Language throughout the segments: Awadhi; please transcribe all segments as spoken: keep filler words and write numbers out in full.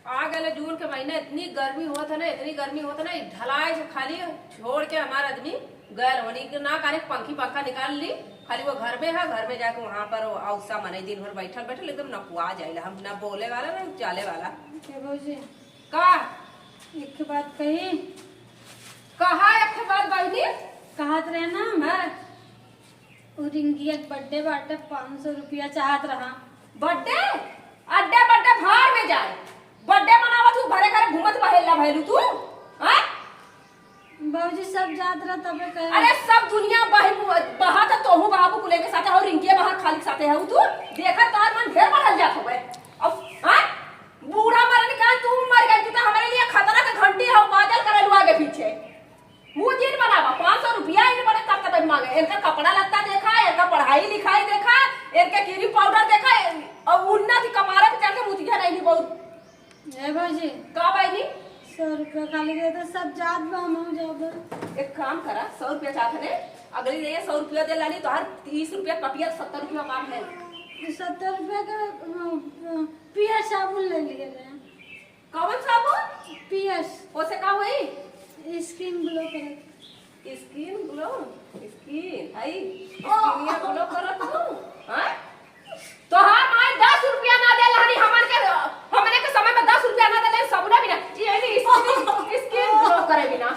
आ गए जून के महीना, इतनी गर्मी होत है ना, इतनी गर्मी होत है ना, ढलाई से खाली छोड़ के हमार आदमी गैल होनी कि ना, काले पंखी पंखा निकाल ली, खाली वो घर में है, घर में जाके वहाँ पर औसा मनई दिन भर बैठल बैठल एकदम नकुआ जाइला। हम ना बोले वाला ना चाले वाला। ए भौजी, का? एक बात कही। कहा एक बात बहिनी? कहत रहे ना हम, हाँ। उ रिंकिया के बर्थडे बाटे, पाँच सौ रुपया चाहत रहा। बर्थडे? अड्डे बर्थडे भाड़ में जाए। बर्थडे मनावत हूँ, घरे घरे घूमत बहेला भैलू तू। हाँ? बाबूजी सब जात रहा तबे कहे। अरे सब दुनिया बह-, बहत है, तोहू बाबू कुले के साथे हो, रिंकिया बाहर खाली के साथे हो तू। देखा तार मन ढेर बढ़ल जात हवे। अब, हाँ? बूढ़ा मरन का तू मर गई, तू तो हमारे लिए खतरा के घंटी हो, बाजल करे आगे पीछे। मुँह जिन बनावा, पाँच सौ रुपया इन बड़े कब तक मांगे। इनका कपड़ा लत्ता देखा, इनका पढ़ाई लिखाई देखा, इनके क्रीम पाउडर देखा, और उन्नत कपारे पे चढ़ के मुतिया नहीं बहुत। ए भौजी। का बहिनी? सौ रुपया खाली दे दे, सब जात बा, हमहू जाबे। एक काम करा, सौ रुपया चाहत हने, अगली दे सौ रुपया दे लानी, तोहार तीस रुपया कटिया, सत्तर रुपया काम है। सत्तर रुपया के, अ, अ, पियर साबुन ले लिए रहे। कौन साबुन? पियर्स। ओसे का होई? स्किन ग्लो करत। स्किन ग्लो? स्किन, हई, स्किनिया ग्लो करत हो? हाँ? तोहार माई दस रुपया ना दे रहनी, हमन के, हमने के समय में दस रुपया ना दे, साबुन भी ना। ये नहीं, स्किन, स्किन ग्लो करे बिना।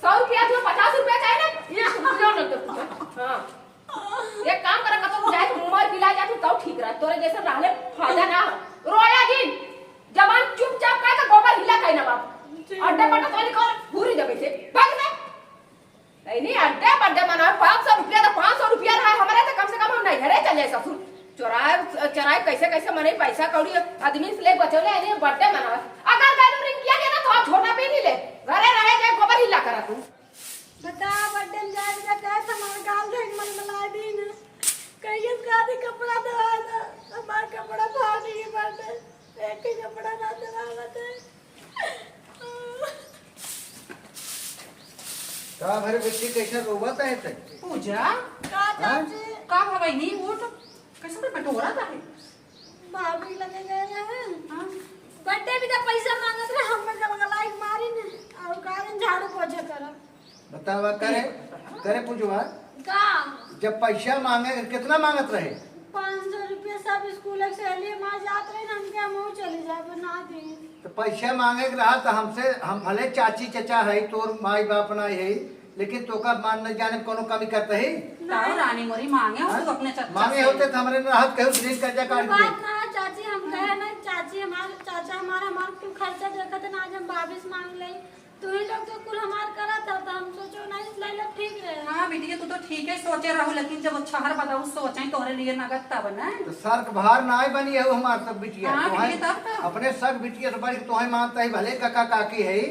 सौ रुपया जो पचास रुपया चाहे ना, ये ग्लो लग जाता। हाँ। एक काम करा, कतौ जाए के मुंह मार पिला जा, तू तौ ठीक रह। तोरे जैसे रहले फायदा ना हो। रोया जिन, जबान चुपचाप कह के गोबर हिला कहीं ना बाप। जी। अड्डे पट्टा तो निकाल, घूरी देबे से। भाग से। नहीं, नहीं, अड्डे बड्डे मनावे, पाँच सौ रुपया तो पाँच सौ रुपया रहा, हमारे तो कम से कम हम नहीं घरे चले ससुर। चोराए, चोराए कैसे, कैसे मने पैसा कौड़ी आदमी से ले बचौले, नहीं बड्डे मनावे। अगर गैलू रिंकिया के ना तो आप झोटा पहन ले, घरे रहे जाए गोबर हिला करा तू। बता, बर्थडे में जाए बजा कहे त हमार गाल देख मन बना दी न। कहिए शादी कपड़ा दवा दो, हमार कपड़ा फाड़ दिए बाटे, एक ही कपड़ा ना दवा बते। का भरे बिट्टी कैसे रोवत है ते? पूजा? का हाँ? चाची? का भवा बहिनी, उठ। कैसे तो बटोरा था है? भाभी लगे गए रहे। हाँ। बर्थडे में जब पैसा मांगत रहे, हम में गलगलाई मारी ने, और कारण झाड़ू पोछा करब। बतावा करे, करे पूजवा। का? जब पैसा मांगे, कितना मांगत रहे? पाँच सौ रुपया। सब स्कूल के सहेली हमार जात रहे, हमके हमहू चली जाब, ना दी। तो पैसा मांगे के रहा तो हमसे, हम भले चाची चचा है, तोर माई बाप ना है, लेकिन तोका मान न जाने कोनो कमी करते ही। ताऊ रानी मोरी मांगे हो हाँ? तू अपने चच्चा मांगे से। होते तो हमरे न रहत केहू दिन कर्जा वो काट दे। बात ना है चाची, हम कहे ना चाची हमारे, चाचा हमारा, हमार कुल खर्चा देखत ना, आज हम भाभी से मांग ले। तू ही लोग तो कुल हमार करा था, तो हम सोचो नहीं ले लो ठीक रहे। हाँ बिटिया, तू तो ठीक है सोचे रहू, लेकिन जब अच्छा हर बताऊ सोचे तोहरे लिए नगद तब ना। तो सर के भार ना आए बनी है हमार सब बिटिया। हाँ, तोहे बिटिया, तब तो। अपने सब बिटिया से बढ़ के तोहे मानता है, भले काका काकी है,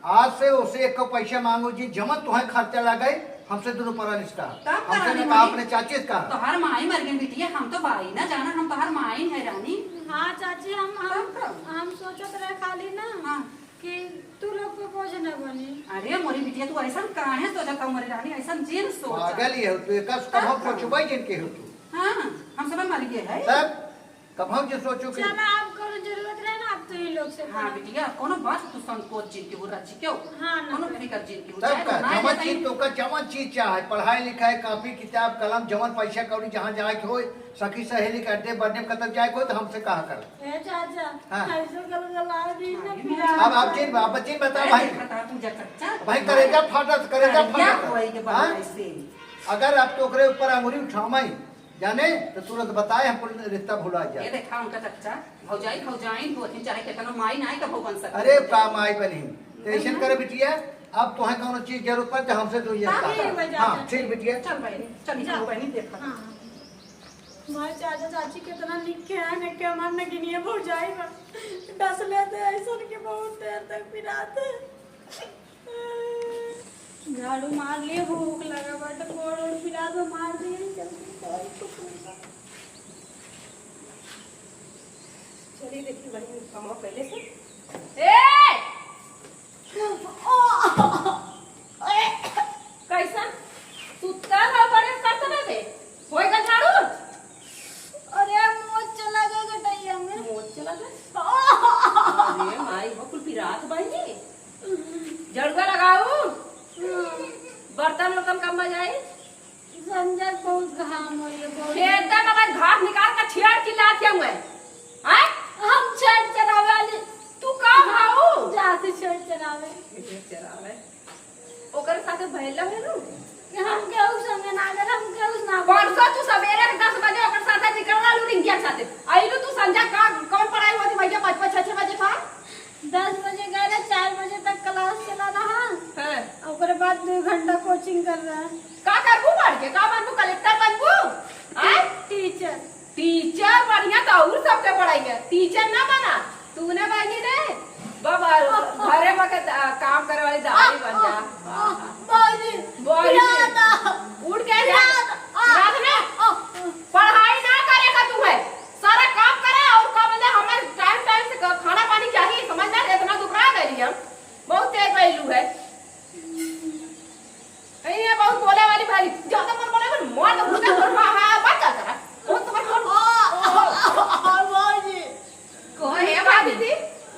आज से उसे एक पैसा मांगो जी, जमन तोहे खर्चा लगे, हमसे दोनों परा निष्ठा। तब हमसे रानी ना कहा, मोरी। अपने चाची से कहा। तोहार माई मर गई बिटिया, हम तो बाई ना जाना, हम तोहार माई है रानी। हाँ चाची, हम, हम, तब तो। हम सोचत रहे खाली ना हाँ। कि तू लोग को बोझ न बनी। अरे मोरी बिटिया, तू ऐसा काहे सोचत हो मोरी रानी, ऐसा जिन सोच। पागल ही हो तू, एका कब कब हो? पूछबे जिनके हो तू। हाँ, हम सब मर गए है। तब कबहू जे सोचो कि चला, अब कोनो जरूरत रहे ना, अब तो ही लोग से हाँ, करो। बिटिया, कोनो बात तू संकोच जिन के हो, राजी क्यों? हाँ, ना कोनो करे। फिकर जिन के हो, तब चाहे का, तो ना जवन जाता चीज ही। तो का जवन चीज चाहे, पढ़ाई लिखाई, कॉपी किताब, कलम, जवन पैसा कौड़ी जहाँ जाए के होए, सखी सहेली के अड्डे बर्थडे में कतब जाए के होए, तो हमसे कहा कर। ए चाचा, हाँ। ऐसे गलगला दी ना हाँ, पिया। अब आप जिन, आप जिन बताओ भाई। देखा था पूजा चाचा। भाई, करेजा फाटत, करेजा करेजा फाटत। होई के हाँ? बनवाई से। अगर आप तो ओकरे ऊपर अंगुरी उठावाई, जाने, तो तुरंत बताए, हमको रिश्ता भुला जाए। ये देखा उनका चच्चा, भौजाई, भौजाई, दो तीन चाहे कितना माई ना आए, कबो बन सकती अरे, है। का माई बनी? तो ऐसे नहीं। करे बिटिया, अब तोहे कौनो चीज जरूरत पड़े, तो हमसे तू ये हाँ, बता। ठीक बा, जा, हाँ, जा। ठीक बिटिया। चल बहनी, चल, जा। बहनी, देखा। हाँ। भाई, चाचा, चाची कितना निक के हैं, निक के हमार नगिनिया भौजाई बा। डस लेते ऐसन के बहुत देर तक पिराते। झाड़ू मार लिए, भूख लगा बाटे, गोड़ ओड़ पिरा दो, मार दिए, जल्दी करो, कुछ नहीं कर। चलिए, देखिए, वही कमाओ पहले से। ए! कैसन? सुत्ता रहो, बड़े करत रहे। होएगा झाड़ू? अरे, मोच चला गया गटैया में। मोच चला गया? हाँ। अरे, चलावे। ओकर साथे भैला है नु? कि हम केहू संगे ना गए, हम केहू ना बोले। परसों तू सबेरे के दस बजे ओकर साथे निकल रहलू रिंकिया के साथे। अइलू तू संझा का, कौन पढ़ाई होती भैया, पाँच पाँच छह छह बजे का? दस बजे गए रहे, चार बजे तक क्लास चला रहा। हाँ। ओकरे बाद दो घंटा कोचिंग कर रहा। का करबू पढ़ के? का बनबू? कलेक्टर बनबू? आय? टीचर। टीचर बढ़िया तो और सबके पढ़ाई है, टीचर ना बना। तू ना बनी रे बाबा, घरे में के, आ, काम करे वाली दाई बन जा। आ, आ, बाजी, बाजी। उठ के जा। रात में पढ़ाई ना करे का तू है, सारा काम करे और का बोले, हमारे टाइम टाइम से क-, खाना पानी चाहिए, समझ ना, इतना दुबरा गई हम, बहुत तेज बैलू है। ए, ये बहुत बोले वाली भाई, ज्यादा मन बोले, मन मार दो, मुझे बोल, हाँ, हाँ, बात कर रहा। बहुत तुम्हारे बोल, बाजी। कौन है भाभी जी?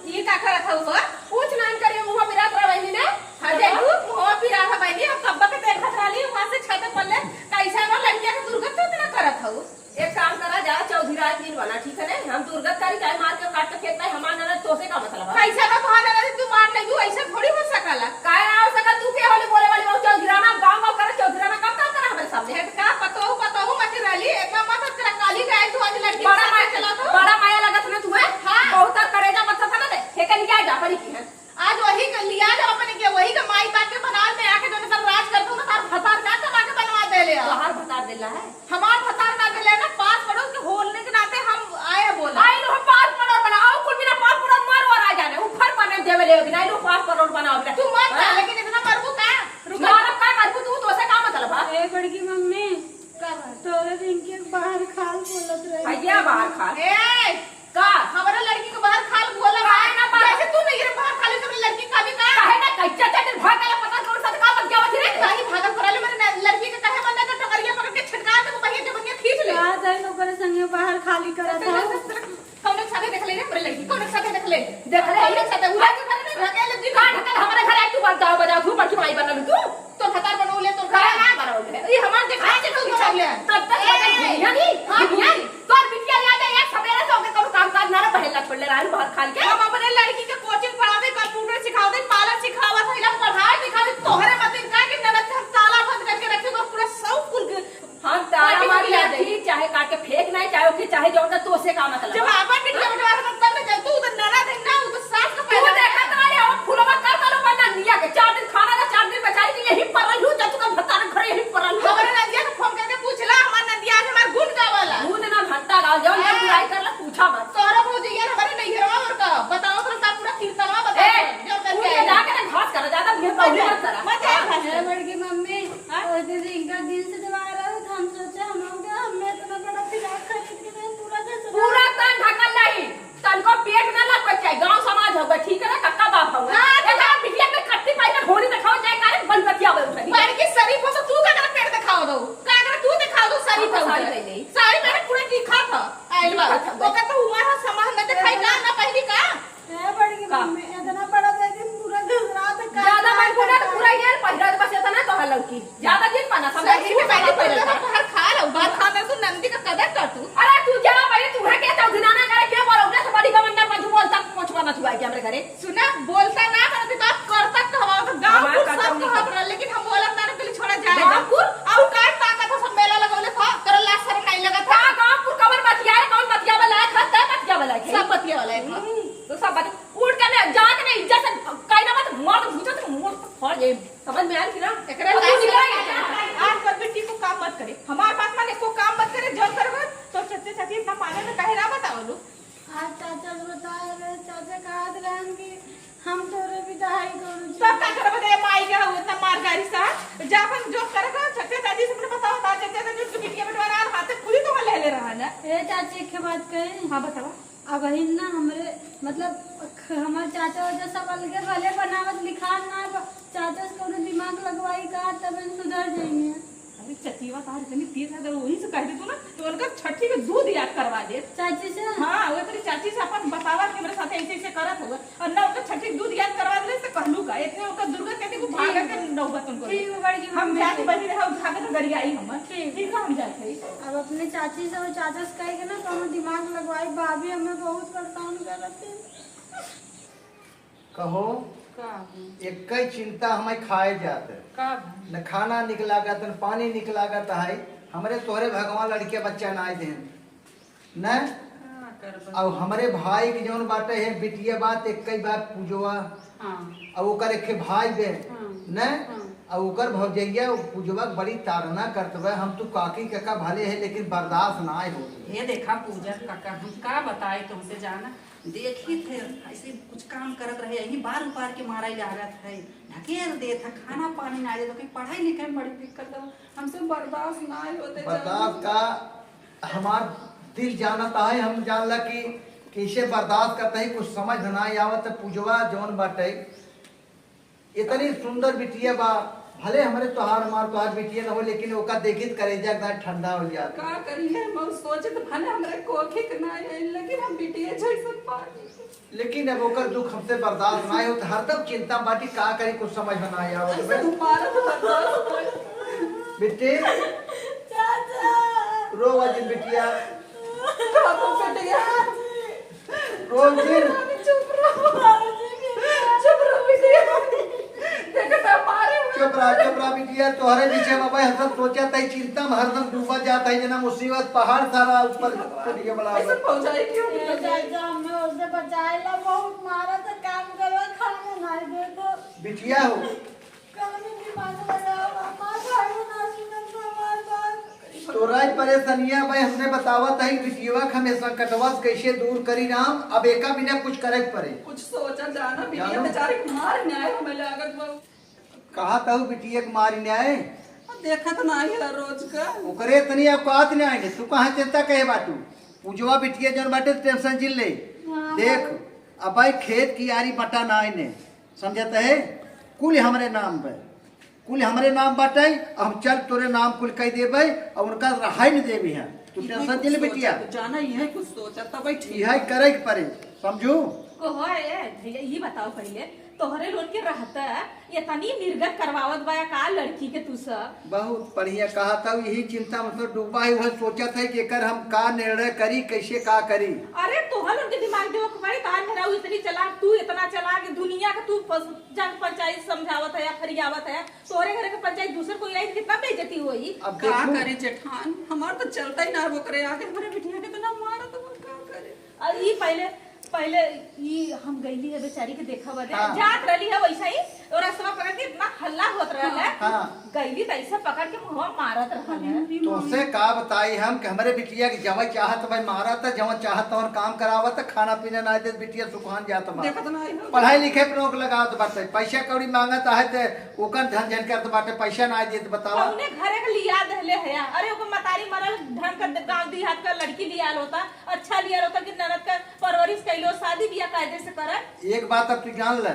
ये का करत हऊ हो? कुछ ना करिए, मुँह पिरात रहा बहनी ने। हाँ, देखू, मुँह पिरात है बहनी, हम कब्बा के देखत रहली, वहाँ से छत पर ले, कैसा ना लड़किया के दुर्गत तो इतना करत हऊ। एक काम करा जा, चौधरी राज दिन बना, ठीक है ना? हम दुर्गत करी, चाहे मार के काट के फेंक दे, हमार ननद तोसे का मतलब है? कैसा ना तोहार ननद तू मार नहीं, तू ऐसा थोड़ी हो सकला। काहे ना हो सकल, तू के होली बोले वाली, बहुत चौधराना, गाँव गाँव करे चौधराना, कब काम करा हमारे सामने? हेटका पतोहू, पतोहू मत रहली, इतना मत तेरा काली गाय तू आज लड़की बड़ा के साथ माया, चला तो। बड़ा माया लगत ना तुम्हें? हाँ। बहुत करेजा मत था ना दे, हेके लिया जा, बड़ी की है। आज वही के लिया जाओ अपने के, वही के माई बाप के बनाल में आके जो नजर राज करते हो ना, तार भतार का कमा के बनवा दे ले आओ। तोहार भतार देला है? हमार भतार ना देले ना, पास पड़ोस के होने के नाते हम आए बोला। आई लो पास पड़ोस बनाओ, कुल बिना पास पड़ोस मारो और आ जाने, ऊपर बने देवे ले बिना, आई लो पास पड़ोस बनाओ बिना। तू मत जा, हाँ? लेकिन इतना मरबू का? रुको। मारब का मरबू तू, तो से का मतलब है? ए बड़की मम्मी, का बात? तोरे दिन के बाहर खाल बोलत रहे। भैया बाहर खाल। ए! का? हमारा लड़की को बाहर खाल बोला काहे ना बाहर? जैसे तू नहीं है बाहर खाली तो अपनी लड़की का भी का? काहे ना कच्चा चटन भाग गया पता कौन सा का बन गया वही रे? काहे भागल पड़ा ले मेरे न-, लड़की के काहे बंदा का टोकरिया पकड़ के छिटका दे, वो पहिया जबनिया खींच ले। का जाए ओकरे संगे बाहर खाली करत हो? कौन के साथे देख ले रे मेरे लड़की? कौन के साथे देख ले? देख ले, कौन के साथे? उड़ा के घर में ढकेल दे। का ढकेल? हमारे घर आके तू बजाओ, बजाओ, तू बड़ चुनाई बना लू तू। तोर भतार बनौले, तोर भतार ना बनौले। ई हमार देखा के तू छोड़ ले। तब तक ए, बदल गई, यानी? हाँ, यानी? तोर बिटिया याद है, एक सवेरे से ओके कोनो काम काज ना रहा, पहला छोड़ ले रहा है बाहर खाल के। हम अपने लड़की के कोचिंग पढ़ावे, कंप्यूटर सिखावे, पार्लर सिखावत है, इला पढ़ाई लिखाई तोहरे मतिन का कि ननद के हम ताला बंद करके रखे, तो पूरा सब कुल के हम ताला मार के दे। चाहे काट के फेंक नहीं, चाहे ओके, चाहे जौन का, तोसे का मतलब? जब आपन बिटिया बंटवारा था, तब न जब तू उधर ननद है ना, वो तो सास का तू पैदा देखा है। तो अरे, हम फुलवा कर दलो बन्ना निया के, चार दिन खाना ना, चार दिन बेचारी के यही पर रहलू, जब तू का भत्ता के घरे यही पर रहलू। हमारे नदिया के फोन करके पूछला, हमार नदिया आज हमार गुण गावला। गुण ना घंटा गाओ, जौन जब हाँ। बुराई करला, पूछा मत। तोहरा भौजी यार हमारे नैहरवा और का, बताओ तो का पूरा कीर्तनवा बता ए, दे, जो करके उनके आए। जाके ना घास करा, ज्यादा मुँह पर मत मत करा। मत जाए हाँ। घास ए, करा। बड़की मम्मी, हाँ? ओइ दिन इनका दिन से जब आ रहा था, हम सोचे हम लोग, हमने इतना बड़ा फिराक खरीद के दे, पूरा घर से पूरा तन ढकल रही, तनको पेट ना लपक जाए, गाँव समाज होगा, ठीक है ना, कक्का बाप होगा। हाँ, तो एकरा बिटिया के खट्टी पाई के ढोरी देखाओ जाए, कारे बलबतिया बोल उठली। बड़की शरीफ हो तो तू का करा पेट देखाओ दो, का करा तू देखाओ दो शरीफ हो साड़ी तो। पहले ही। साड़ी पहले पूरा दिखा था, आइल बा। दिखा था। ओकर तो उमर है, समझ न देखाई का, ना पहली का। ए बड़की का? मम्मी, इतना बड़ा दे दिन पूरा दिन रात का ज्यादा ना मन को ना करता। पूरा यार पहिरा बस इतना तो हलौकी। ज्यादा दिन बना, समझ सही में तू पहले समझ पहले पहले। बाहर खा लो, बाहर खा ले, तू नंदी का कदर कर तू। अरे तू जा भाई, तू है के चौधराना करे, के बोलो, उधर से बड़ी गवर्नर बन, तू बोलता, पहुंचवा ना तू आके हमरे घरे। सुना, बोलता ना करती तो आप करता तो हमारा तो गाँव हमार कुल करता सब नहीं कहत करता। रहा, लेकिन हम बोलत ना रहे, पहले छोड़ा जाए। गाँव कुल? और का ताकत हो, सब मेला लगौले था, तोरा लाज शरम नहीं लगत का था? गाँव कुल कबर बतिया रे, कौन बतिया वाला है, खा, तै बतिया वाला है। सब बतिया वाला है, खा। हम्म, तो सब बत-, उठ के मैं जाके मैं इज्जत से कायदा मत मार, भूत से मोड़ फोड़ दे। समझ में आयल कि ना? एकरा अब तू लाज निकल शरम गया। नहीं लगत। आज कल बेटी को काम मत करे, हमार बात माने, को काम मत करे, जब करबे तो चच्चे चाची इतना पागल में काहे ना बताओ लो। आज चाचा से बताए रहे, चाचा कहत रहन कि हम तोरे भी दहाई करू छी। तब का करबे रे माई के, हो इतना मार गारी सा। जा अपन जो करे कर, चाचा चाची से अपने बताओ, ता चाचा चाची उसको बिटिया बंटवारा हाथ से खुली तो ले ले रहा ना। ए चाची, एक बात कही। हाँ, बताओ। अब हिन ना हमरे, मतलब, ख-, हमार चाचा वाचा सब अलगे रहले, बनावत लिखान ना, ब-, चाचा से कोनो दिमाग लगवाई का, तब हम सुधर जाएंगे। अरे चचिवा तार इतनी तेज है, अगर वही से कह दे तू ना, तो उनका छठी के दूध याद करवा दे। चाची से? हाँ, वो तेरी चाची से अपन बतावा कि मेरे साथ ऐसे ऐसे करत हुआ, और ना उनका छठी के दूध याद करवा दे तो कहलू का, इतने उनका दुर्गत कहती वो भागा ठीक। के नौबत उनको। ठीक है, बड़की हम मम्मी। जाती बनी रहे, भागा तो गरियाई हम। ठीक। ठीक है, हम जाते हैं। अब अपने चाची से और चाचा से कह के ना, तो हम दिमाग लगवाई, भाभी हमें बहुत परेशान करत है। कहो। का हो? एक्कै चिंता हमें खाए जात है। का भा? न खाना निक लागत, न पानी निक लागत है। हमरे तोहरे भगवान लड़के बच्चा नाहीं देन। न? का करबा? अब हमरे भाई के जौन बाटे है, बिटिया बात, एक्कै बात पूजवा। हाँ। अब ओकर एक्कै भाई बे। हाँ। न? हाँ। अब ओकर भौजैया पूजवा के बड़ी ताड़ना करत बे। हम तू काकी काका भले है, लेकिन बर्दाश्त नाहीं होत। ये देखा पूजा काका, हम का बताई तुमसे जाना, देखी थे, ऐसे कुछ काम करत रहे, यही बार उपार के मारा ही लागत है, ढकेल देत है, खाना पानी ना देत, कहीं पढ़ाई लिखाई में बड़ी दिक्कत है, हमसे बर्दाश्त ना होते बर्दाश्त जाना। का हमार दिल जानत है, हम जानला कि कैसे बर्दाश्त करता है, कुछ समझ में ना आवत है। पूजवा जौन बाटे, इतनी सुंदर बिटिया बा, भले हमरे तोहार हमार तोहार बिटिया न हो, लेकिन ओका देखित करेजा एकदम ठंडा हो जात। का करी है, हम सोचित भले हमरे कोखी के ना है, लेकिन हम बिटिया जैसन पानी। लेकिन अब ओकर दुख हमसे बर्दाश्त ना होत, हरदम चिंता बाटी, का करी, कुछ समझ में ना आवत ऐसे बे। दोबारा तो बर्दाश्त ना। बिट्टी, चाचा। रो जिन बिटिया। बाबू बिटिया। रोज दिन। चुप रहो। चुप रहो बिटिया। देखो तो मारे। चुप रहा, चुप रहा बिटिया, तोहरे पीछे बाबा हम सब सोचा था, चिंता में हरदम डूबा जाता है, जना मुसीबत पहाड़ सारा ऊपर टूट के बड़ा ऐसे पहुंचाई क्यों? ए चाचा, हमें उससे बचाए ला, बहुत मारा था, काम करवा, खाना ना दे दो। बिटिया हो, कौनो दिमाग लगाओ, हमार भाई ना सुनत बा हमार बात। तोरा ही परेशानिया भाई, हमने बतावत है बिटियवा के हमें संकटवा से कैसे दूर करी राम, अब एका बिना कुछ करे के पड़े। कुछ सोचा जाना, बिटिया जानो। बेचारे के मार न्याय हमें लागत बा। कहा तहु बिटिया के मार न्याय? अब देखत ना है रोज का। ओकरे इतनी औकात न्याय ने, तू कहाँ चिंता कहे बाटू? पूजवा बिटिया जौन बाटे टेंशन जिन ले। हाँ, देख, हाँ। अब भाई खेत कियारी बटा ना आइने। समझत है? कुल हमरे नाम पे, कुल हमरे नाम बाटे, हम चल तोरे नाम कुल कह देबे और उनका रहाई न देबे हैं। तू इहे टेंशन कुछ जिन ले बिटिया। सोचा, तू जाना, इहे कुछ सोचा, तब ठीक। इहे करे के पड़े, समझू? को हो ए भैया, ये बताओ पहले, तोहरे लोग के रहता इतनी निर्गत करवावत बा का लड़की के तू सब? बहुत बढ़िया कहा था, यही चिंता में तो डूबा है, वह सोचत है कि एकर हम का निर्णय करी, कैसे का करी। अरे तोहर उनके दिमाग देवे के पड़ी, तोहार मेहरारू इतनी चालाक, तू इतना चालाक, दुनिया के तू फस-, जग पंचायत समझावत है या फरियावत है, तोहरे घर के पंचायत दूसर कोई आई तो कितना बेइज्जती होई। अब का देखू। करी जेठान, हमार तो चलता ही ना ओकरे आगे, हमरे बिटिया के तो ना मारत बा, का करे? और ई पहले, पहले ई हम गईली है बेचारी के देखा बदे, हाँ। जात रहली है वैसे ही, और रसवा पकड़ के इतना हल्ला होत रहल है। हाँ। गईली तो ऐसे पकड़ के मुंहवा मारत रहल है। तो से का बताई हम कि हमरे बिटिया के जवन चाहत भाई मारत, जवन चाहत तवन काम करावत, खाना पीना ना देत, बिटिया सुखान जात बा। देखत ना आई हो। पढ़ाई लिखे पर रोक लगावत बाटे, पैसा कौड़ी मांगत आहे ते ओकर झन झन करत बाटे, पैसा ना देत, बतावा। हमने घरे के लिया दहले है, अरे ओकर मतारी मरल, ढंग का गांव देहात का लड़की लियाल होता, अच्छा लिया होता कि ननद का परवरिश कैलो, शादी बियाह कायदे से करत। एक बात अब तू जान ले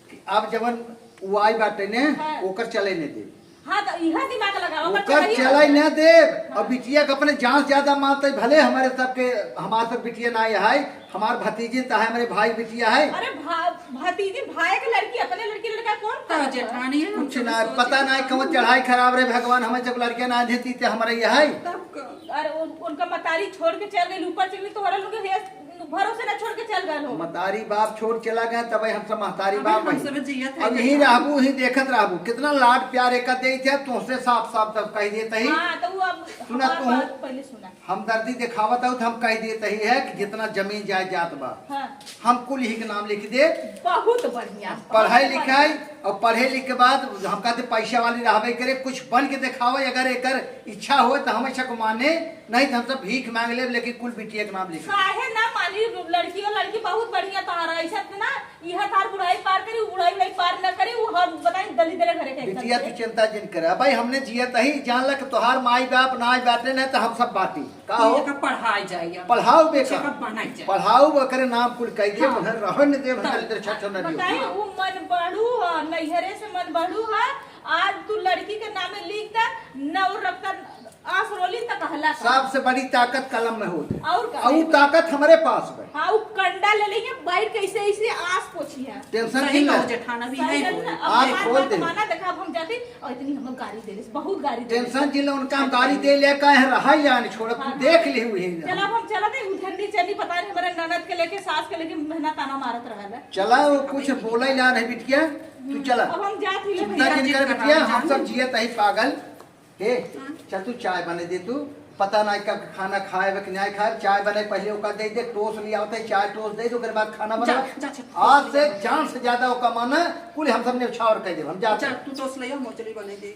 कि अब जवन उ आई बाटे ने, हाँ। ओकर चले ने दे। हाँ, तो इहे दिमाग लगावा, ओकर ओकर चले ही चले बाटे। ना दे। हाँ। अब बिटिया के अपने जान से ज्यादा मानते, भले हमारे सबके, हमारे सब बिटिया ना है, हमार भतीजी तो है, हमारे भाई बिटिया है। अरे भा-, भतीजी भाई के लड़की, अपने लड़की लड़का कौन तो करत बा? जेठानी है, कुछ हम ना, सब पता सोचे ना कौन चढ़ाई खराब रहे, भगवान हमें जब लड़के ना देती ते हमारे ये है। तब का? अरे उन-, उनका मतारी छोड़ के चल गई, ऊपर चल गई, तोहरा लोग के हे-, भरोसे ना छोड़ के चल गए हो। मतारी बाप छोड़ चला गए, तब हम सब महतारी अबे बाप हम हैं। सब जियत है अब यहीं जैसा। रहबू, यहीं देखत रहबू, कितना लाड प्यार एक देत है, तोसे साफ साफ तब कह देत ही। हाँ, तो वो अब सुना हमार तू। बात पहले सुना। हमदर्दी देखावत हूँ तो हम कह देत ही है कि जितना जमीन जायदाद बा, हाँ। हम कुल यही के नाम लिख दे। बहुत बढ़िया, पढ़ाई बहुत लिखाई बढ़िया। और पढ़े लिख के बाद हम कहते पैसा वाली रहबे करे, कुछ बन के देखावे, अगर एकर इच्छा हो तो हम ऐसा को माने, नहीं तो हम सब भीख मांग लेब, लेकिन कुल बिटिया के नाम लिख। काहे ना मानी, लड़की और लड़की बहुत बढ़िया तोहार है, ऐसा ना, यह तार बुढ़ाई पार करी, बुढ़ाई नहीं पार ना करी, वो हम बताई दलिद्र घरे के बिटिया एकदम तू से। चिंता जिन करे, अब भाई हमने जिया तही जान ला कि तोहार माई बाप ना बाटे ना तो हम सब बाटी। का हो? एका पढ़ाई जाए, पढ़ाऊ बेटा। एका बनाई जाए। पढ़ाऊ बकरे नाम कुल कह दे, हाँ। उन्हें रहन दे, उन्हें तब दलिद्र छछन न दियो। बताई, हाँ। वो मन बढ़ू है, नैहरे से मन बढ़ू है, आज तू लड़की के नामे लिख दे, न और रफ्तार आस रोली तक कहला का। सबसे बड़ी ताकत कलम में होत है। और का? और वो ताकत हमारे पास बा। हाँ, वो कंडा ले लेंगे, बैठ के ऐसे, ऐसे आस पोछी है। टेंशन सही जिन कहो ले। जेठाना भी सही है है बोले। ना, अब आज हमार खोल दे। जमाना देखा, अब हम जाती और इतनी हम लोग गारी दे रहे, बहुत गारी दे रहे। टेंशन जिन ले, उनका हम गारी दे ले, काहे रहा ही जाने, छोड़, अब तू हाँ, देख हाँ। ले हुए हैं। चला, अब हम चला नहीं, उधर नहीं चली, पता नहीं हमारे ननद के लेके, सास के लेके मेहनत ताना मारत रहल है। चला, वो कुछ बोला ही ना रहे बिटिया, तू चला। अब हम जात ही ले चिंता भैया। जिन कर बिटिया, हम सब जियत ही पागल। ए, हाँ। चल तू चाय बने दे तू। पता नहीं कब खाना खाए बा कि नहीं खाए, चाय बने पहले ओका दे दे, टोस ले आवत है, चाय टोस दे दे, ओकरे बाद खाना बना। जा, जा, जा। आज से जान से ज्यादा ओका माना, कुल हम सब न्योछावर कर देब, हम जाते जा, हैं। तू टोस ले आ, मोचरी बने दे।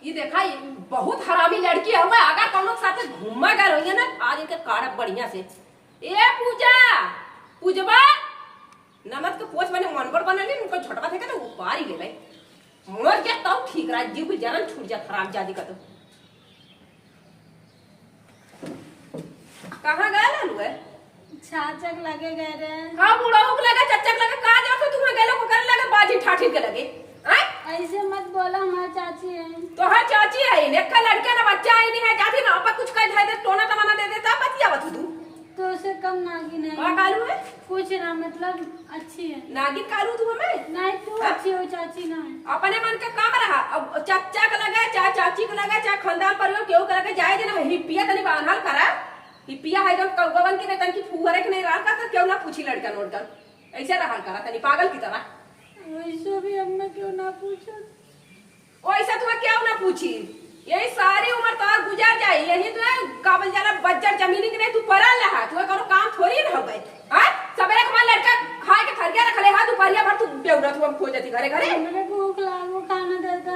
ये देखा, ये बहुत हरामी लड़की है, अगर कौनो के साथ घूमा गए रहिए ना, आज इनके काढ़ब बढ़िया से। ए पूजा, पूजवा, ननद के पोछ बने मनबड़ बनल है, उनको झटका थे के तो उपारी ले ले। मर गया तब ठीक रहा, जीव के जरन छूट जात, हरामजादी का तो। कहाँ गए रहलू है? चाचक लगे गए रहे। हाँ, बुढ़ऊ के लगे, चच्चा के लगे, कहाँ जाओ तो तुम्हें गए लोग करे लगे, बाजी ठाठी के लगे। आय? ऐसे मत बोला, हमार चाची है। तोहार चाची है, एक का लड़का ना बच्चा है, नहीं है, जाती ना, आपा कुछ कह दे, टोना टमाना दे दे, तब बतिया बतू तू। तो से कम नागिन है। का कालू है? कुछ ना, मतलब अच्छी है। नागिन कालू तू हमें? नहीं, तू हाँ? अच्छी हो चाची ना है। अपने मन के काम रहा। अब चच्चा के लगे, चाहे चाची के लगे, चाहे खानदान परिवार केहू के लगे जाए देना है। हिपिया तनी बान्हल करा। हिपिया है जब कौगवन के नहीं तनकी फुहरे के नहीं रहा का, तो क्यों ना पूछी लड़कन ओड़कन। ऐसे रहा करा तनी पागल की तरह। वैसे भी अम्मा क्यों ना पूछो? ओइसे तुम्हें केहू ना पूछी। यही सारी उम्र तोहर गुजर जाई, यही तुम्हें काबल जाला बज्जर जमीनी के नहीं तू परल रहा, तुम्हें कोनो काम थोड़ी ना होबे। हाँ? सबेरे तुम्हार लड़का खाए के थरिया रखले हा, दुपहरिया भर तू बेउरा तू हम खो जाती घरे घरे। हमरे भूख लागो, खाना दे दा।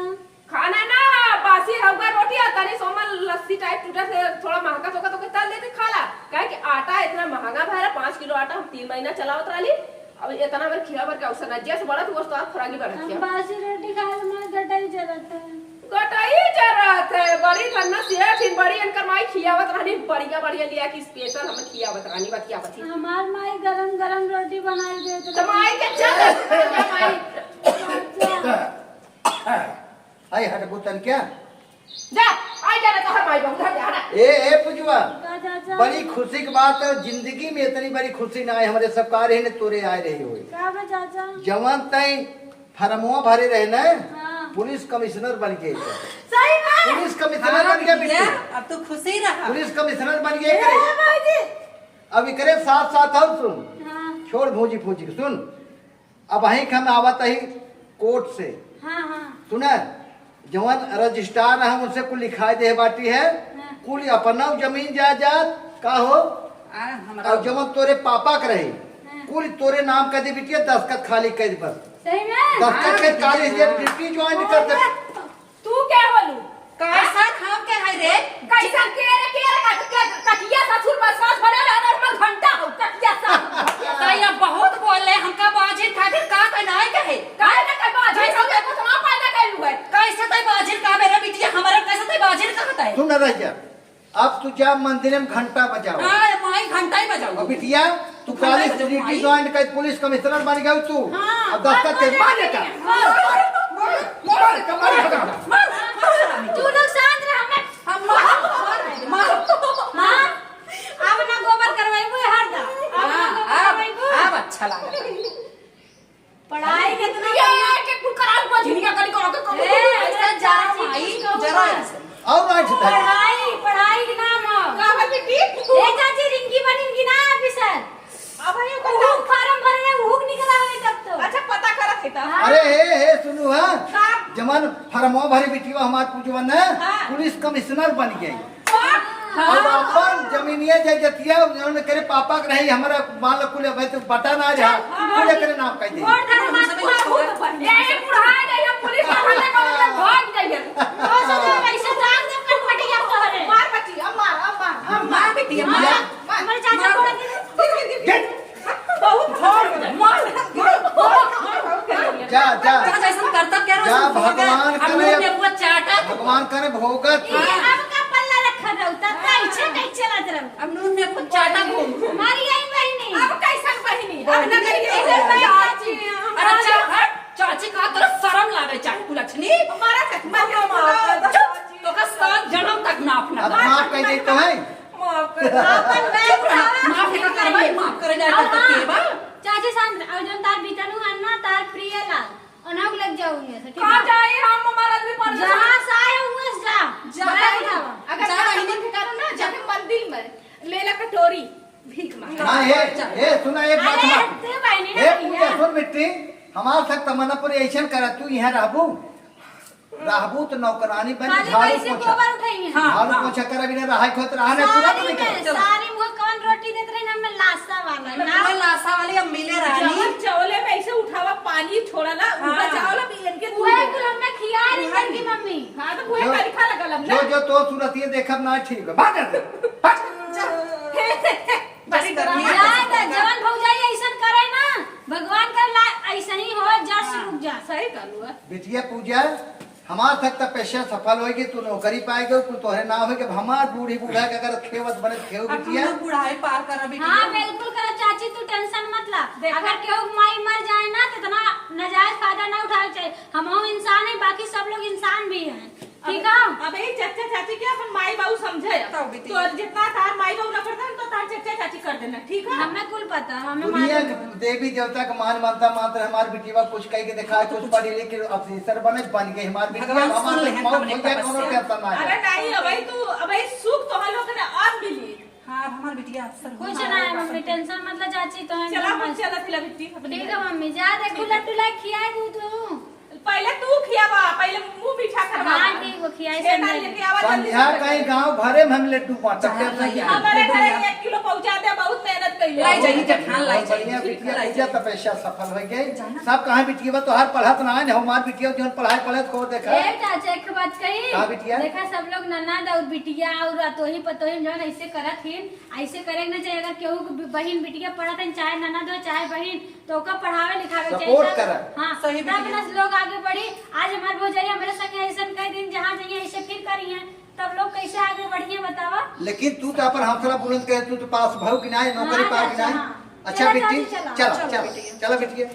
खाना ना, बासी हउगा रोटी और तनी सोमन लस्सी टाइप टूटा से थोड़ा महका सोका तो के तल देते खाला। काहे कि आटा इतना महंगा भरा, पाँच किलो आटा हम तीन महीना चलावत रहली। अब इतना बेर खिया भर के अवसर ना, जैसे बड़ा तू बस तोहार खुराकी बढ़त हम गया। बासी रोटी खाए तो हमारे गटाई जरत है। गटाई जरत है, बड़ी धन्ना सेठ ही, बड़ी इनकर माई खियावत रहनी, बढ़िया बढ़िया लिया कि स्पेशल हमें खियावत रहनी, बतिया बतिया। हमार माई गरम गरम रोटी बनाई देत तो रही। माई के चल, माई। अच्छा। हाय हटबू तन क्या? जा, आई जा रे, तोहर माई बहू, घर जा, हटा। ए, ए, पुजवा। का चाचा? बड़ी खुशी की बात है, जिंदगी में इतनी बड़ी खुशी ना आई, हमरे सब का रहे ने तोरे आए रहे होए। का बा चाचा? जवन तई फरमवा भरे रहे ना, हाँ। पुलिस कमिश्नर बन गए। सही में? पुलिस कमिश्नर हाँ, बन गया बिटिया, बिट्टू। अब तो खुशी रहा। पुलिस कमिश्नर बन गए ए, करे। भौजी। अब इकरे साथ साथ और सुन। हाँ। छोड़ भौजी फौजी के, सुन। अब अहीं के हम आवत ही कोर्ट से। हाँ, हाँ। सुना, जवन रजिस्ट्रार है, उनसे कुल लिखाई दे बाटी है, हाँ। कुल अपना जमीन जायदाद का हो, आ, हमरा और जवन तोरे पापा के रही, हाँ। कुल तोरे नाम कर दे बिटिया, दस्तखत खाली कर दे बस। सही में? दस्तखत हाँ, के खाली बिटिया। दे, ड्यूटी ज्वाइन कर दे। तू क्या बोलू? कैसन हम के है रे? कैसन के रे, के रे, कट-, के-, कटिया ससुर बा, सास बने रहे, अरे हमर घंटा हो, कटिया सास। तई अब बहुत बोल ले, हमका बाजिन खातिर का कहे नाय कहे? काहे ना कहे बाजिन? कैसे तई कुछ ना पैदा कैलू है? कैसे तई बाजिन का मेरे बिटिया, हमारा कैसे तई बाजिन कहत है? सुन रह जा, अब तू जा मंदिर में घंटा बजाओ। हाँ, माई घंटा ही बजाओ। और बिटिया, तू घंटा कॉलेज बजाओ, ड्यूटी माई। ज्वाइन कर, पुलिस कमिश्नर बन गया तू। हाँ, अब दस्तखत के मार मार, मार, मार, मार, मार, मार, मार, मार। तू लोग शांत रह, हमें हम मार, मार, मार, मार। अब ना गोबर करवाई, वो हर दा। अब ना हाँ, गोबर अब, करवाई, वो। अब अच्छा लगा। पढ़ाई कितना ये, ये, के कुल कराल बजनिया करी, करो के, करो के, ए, ऐसा जरा माई, जरा ऐसे। और आज तक। पढ़ाई, पढ़ाई के नाम हो। का बा बेटी? ए चाची, रिंकी बनिन की ना ऑफिसर? अब ये वो फार्म भरे हैं, वो निकला है तब तो। अच्छा, पता करत है तब। हाँ। अरे, हे, हे, सुनू, हाँ? का? जवन फार्मवा भरे बिटिया हमार पूजवन है, हाँ। पुलिस कमिश्नर बन गई। हाँ। अब अपन जमीनिया जायदादिया, उन्होंने करे पापा के रही, हमारा मान लो कुल भाई तो पता ना रहा, हाँ। कुल करे नाम कह दे। वोट डालो, मत मारो। ये बुढ़ा गई है, पुलिस वाले को भाग गई है। ऐसे जान दे कर फटिया तोहरे। मार बच्ची, अब मार, अब मार, अब मार। मार बेटी, अब मार। मार। हमारे चाचा को लगे। बहुत भाग गई। मार, मार, मार, मार। जा, जा। चाचा ऐसा करता क्या रहा, जा, ऐसा भगवान करे, अब मुंह में वो चाटा। भगवान करे भोगत। ये अब का पल्ला रखा रहू, तब कैसे, कैसे चलत रहू? अब नून में कुछ चाटा घूम। हमारी यही बहिनी। अब कैसन बहिनी? अब ना बहिनी कहिए है। चाची, हम अरे चा-, हट, चाची का तोरा शरम लागे चाहे कुलछनी? हमारा से मत मार। चुप, तोका सात जन्म तक माफ ना अब कर। माफ कर दे तो है। माफ कर। अपन बहन चुप रहा, माफ ना करवाई, माफ करे जाए तो के बा? चाची शांत रह। जौन तार बितनु है ना, तार प्रिय लाल, उन्हें लग जाओ उनमें से, ठीक कहाँ है? जाए हम, हमारा आदमी पर जहाँ से आए हुए से जा। जा बड़ा बहिनी, उठावा। अगर जा ना बहिनी। समझ करो ना, जाके मंदिर में ले ला कटोरी, भीख मांग। हाँ, ए, ए, सुना एक बात अरे, हमार। ते बहिनी ए, ना पूजा, भैया। सुन बिट्टी, हमार साथ तमन्ना पूरी ऐसन करत, तू यहाँ रहबू? रहबू तो नौकरानी बन के खाली झाड़ू पैसे पोछा। गोबर उठाइए। हाँ, झाड़ू हाँ। पोछा करे बिना रहाई खोत रहा नहीं, पूरा सारी नहीं में, करत। सारी में कौन रोटी देत रही ना, मैं लासा वाला, ना। पूरा लासा वाली हम मिले रानी। जवन चावले में ऐसे उठावा, पानी छोड़ा ना, हाँ। उठा चावल भी इनके दूध उहे दे। कुल हमने खिया रही उहे। इनकी मम्मी। हाँ, तो उहे जो, तरीका लगल हमने। जो, जो तो सूरत ये देखब ना ठीक है, भाग जा। हट। बस गर्मी है। जाए तो जवन भौजाई ऐसन करे ना, भगवान कर ला ऐसे ही हो, जा हाँ, रुक जा। सही कहलू है। बिटिया पूजा, हमार तक तपस्या सफल होई कि तू नौकरी पाए गयो, कुल तोहरे नाम होई कि हमार बूढ़ी बूढ़ा के अगर खेवत बने खेव अब बिटिया। हम लोग बुढ़ाई पार कर अभी हाँ, बिटिया। बिल्कुल करो चाची, तू tension मत ला। देखा। अगर केहू के माई मर जाए ना, तो इतना नाजायज फायदा ना उठावे चाहिए। हमहू इंसान है, बाकी सब लोग इंसान भी हैं, ठीक अब, है? अब यही चाचा चाची के अपन माई बाबू समझे। तब बिटिया। तो जितना तार माई बाबू ना करता, तो तार चाचा चाची कर देना, ठीक है? हमें कुल पता, हमें दुनिया मालूम के है। देवी देवता के मान मानता मात्र हमार बिटिया कुछ कह के देखा, कुछ पढ़ी लिख के officer बने, बन गई हमार बिटिया। भगवान हमार सुन ले, मौत हमने हो जाए, कोनो तपस्या। Tension ना है। अरे नहीं, अबही तू, अबही सुख तोहर लोग के ना अब मिली। हाँ, अब हमार बिटिया अफसर कुछ होना ना है, है, मम्मी, बस। Tension मत ला चाची, तो हम चला, लोग अपन मस्त। चला, फिर अभी अपने ठीक है घर। मम्मी, जा देखो ठीक है। लड्डू ला खिया दू तू। पहले तू खियावा, पहिले मुंह मीठा करवा। हाँ, ठीक बा, खियाई छेना संध्या लेके आवा, जल्दी संध्या से। कहीं गाँव भरे में हम लड्डू बांटब, जाना tension नहीं। हमारे लड्डू घर लिया। एक किलो पहुंचा दे, बहुत मेहनत कइले। लाई जाई जेठान, लाई बहुत जाई। बढ़िया बिटिया, लाई पूजा जाई। तपस्या सफल हो गई। जाना। सब कहाँ बिटिया बा, तोहार पढ़त ना है, हमार बिटिया जौन पढ़ाई पढ़त को देखा। ए चाचा, एक बात कही। का बिटिया? देखा सब लोग ननद और बिटिया और अतोही पतोही जौन ऐसे करत हिन, ऐसे करे के ना चाहिए। अगर केहू के बहिन बिटिया पढ़त है, चाहे ननद हो चाहे बहिन, तो ओका पढ़ावे लिखावे के चाहिए। Support तब, करा। हाँ, सही तब बिटिया। ना लोग आगे बढ़ी। आज हमार भौजाई हमरे संगे ऐसन कह दिन, जहाँ जाइए ऐसे फिर करी हैं, तब लोग कैसे आगे बढ़िए बतावा? लेकिन तू तो अपन हौसला बुलंद करे, तू तो पास भऊ कि नाहीं, नौकरी हाँ, पाऊ कि चाचा, नाहीं। हाँ। अच्छा चला बिट्टी, चाची, चला। चला, चला, चला बिटिया।